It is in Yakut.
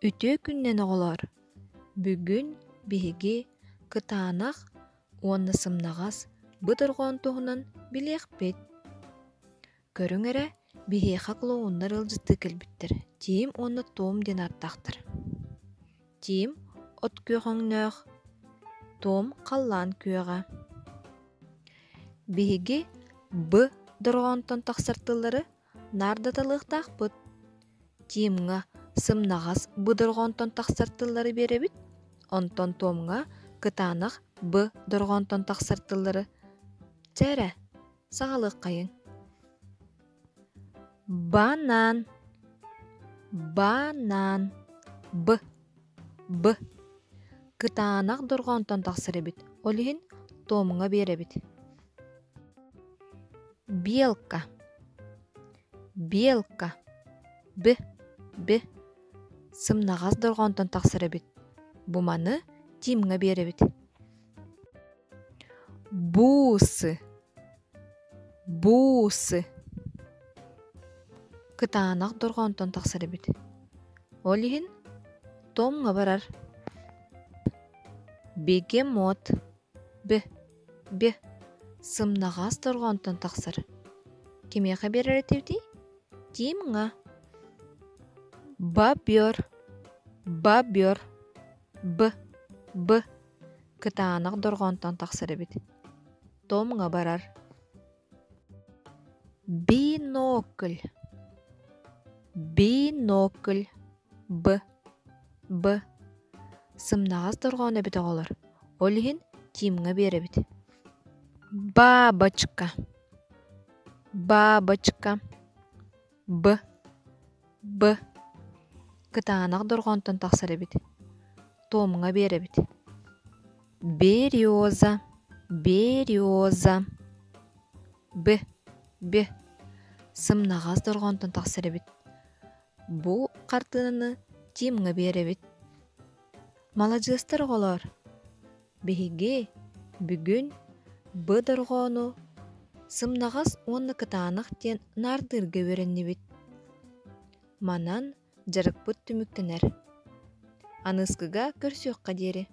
Үтүө күнүнэн оҕолоор! Бүгүн биһиги кытаанах уонна сымнаҕас бу дорҕоон туһунан билиэхпит. Көрүҥ эрэ, биһиэхэ клоуннар ыалдьыттыы кэлбиттэр Тим уонна Том диэн ааттаахтар. Тим от күөх өҥнөөх, Том халлаан күөҕэ. Биһиги Б дорҕоонтон тахсар тыллары наардаталыахтаахпыт. Тимҥа сымнаҕас Б дорҕоонтон тахсар тыллары биэрэбит, онтон Томҥа кытаанах Б дорҕоонтон тахсар тыллары. Чэ эрэ, саҕалыаххайыҥ. Банан, банан, Б, Б. Кытаанах дорҕоонтон тахсар эбит, ол иһин Томҥа биэрэбит. Белка, белка, Б, Б. Сымнаҕас дорҕоонтон тахсар эбит, бу маны Тимҥа биэрэбит. Бусы, бусы. Кытаанах дорҕоонтон тахсар эбит. Ол иһин Томҥа барар. Бегемот, Б, Б. Сымнаҕас дорҕоонтон тахсар. Кимиэхэ биэрэр этибитий? Тимҥа. Бобер, бобер, Б, Б. Кытаанах дорҕоонтон тахсар эбит. Томҥа барар. Бинокль, бинокль, Б, Б. Сымнаҕас дорҕоон эбит оҕолор, ол иһин Тимҥа биэрэбит. Бабочка, бабочка, Б, Б. Кытаанах дорҕоонтон тахсар эбит. Томҥа биэрэбит. Береза, береза. Б, Б. Сымнаҕас дорҕоонтон тахсар эбит. Бу хартыынаны Тимҥа биэрэбит. Маладьыастар оҕолоор! Биһиги бүгүн Б дорҕоону сымнаҕас уонна кытаанах диэн наардыырга үөрэннибит. Манан дьарыкпыт түмүктэнэр. Аныскыга көрсүөххэ диэри.